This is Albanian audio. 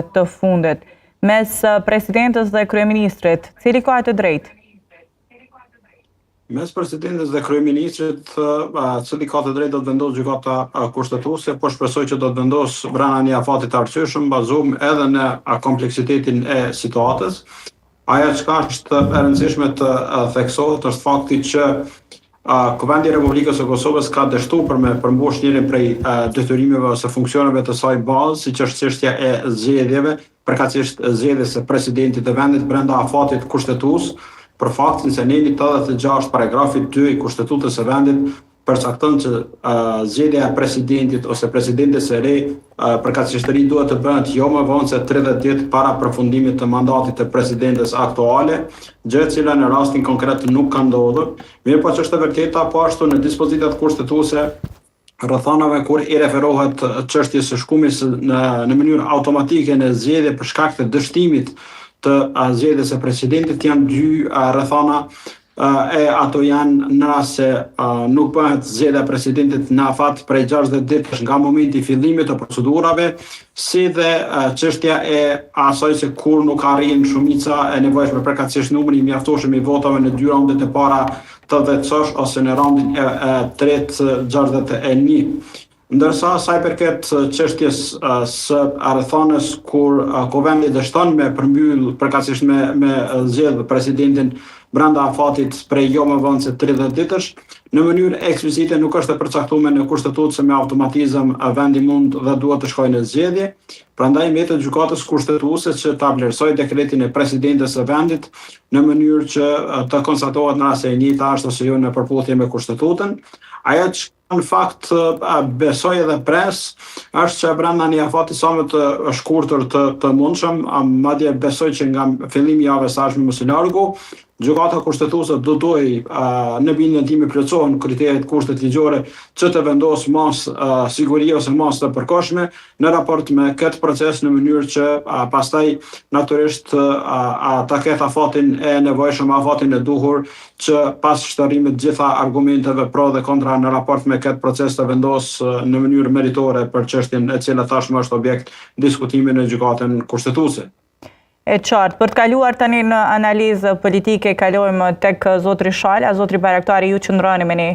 të fundit. Mes presidentës dhe kryeministrit, cili ka të drejtë? Mes presidentës dhe kryeministrit, cili ka të drejtë do të vendosë gjykata kushtetuese, po shpresoj që do të vendosë brenda një afati të arsyeshëm, bazuar edhe në kompleksitetin e situatës. Ajo çka është e rëndësishme të theksohet është fakti që Kuvendi i Republikës së Kosovës ka dështuar për me përmbush njërin prej detyrimeve ose funksioneve të saj bazë, siç është çështja e zgjedhjeve, përkatësisht zgjedhjes së presidentit të vendit brenda afatit kushtetues, për faktin se neni 86 paragrafi 2 i Kushtetutës së vendit përcakton që zgjedhja e presidentit ose presidentes së re, përkatësisht të ri, duhet të bëhet jo më vonë se 30 ditë para përfundimit të mandatit të presidentes aktuale, gjë e cila në rastin konkret nuk ka ndodhur. Mirëpo që është e vërteta, po ashtu në dispozitat kushtetuese, rrethanave kur i referohet çështjes së shkumjes në mënyrë automatike në zgjedhje për shkak të dështimit të zgjedhjes së presidentit, janë dy rrethana, e ato janë në rast se nuk bëhet zgjedhja e presidentit në afat prej 60 ditësh nga momenti i fillimit të procedurave, si dhe çështja e asaj se kur nuk arrin shumica e nevojshme, përkatësisht numri i mjaftueshëm i votave në dy raundet e para 80 sosh ose në raundin e tretë 61. Ndërsa sa i përket çështjes së rrethanës kur Kuvendi dështon me përmbyll, përkatësisht me zgjedh presidentin brenda afatit prej jo më vonë se 30 ditësh, në mënyrë eksplicite nuk është e përcaktuar në kushtetutë se me automatizëm vendi mund dhe duhet të shkojë në zgjedhje. Prandaj mbetet gjykatës kushtetuese që ta vlerësojë dekretin e presidentes së vendit në mënyrë që të konstatohet në rast se e njëjta është ose jo në përputhje me kushtetutën. Ajo që në fakt besoj edhe pres është që brenda një afati sa më të shkurtër të mundshëm, madje besoj që nga fillimi i javës së ardhshme më së largu, Gjykata Kushtetuese do duhej, në bindjen time, plotësohen kriteret, kushtet ligjore që të vendosë masë sigurie ose masë të përkohshme në raport me këtë proces, në mënyrë që pastaj natyrisht ta ketë afatin e nevojshëm, afatin e duhur, që pas shterimit të gjitha argumenteve pro dhe kontra në raport me këtë proces të vendos në mënyrë meritore për çështjen e cila tashmë është objekt diskutimi në Gjykatën Kushtetuese. E qartë. Për të kaluar tani në analizë politike, kalojmë tek zotri Shala. Zotri Bajraktari, ju qëndroni me ne.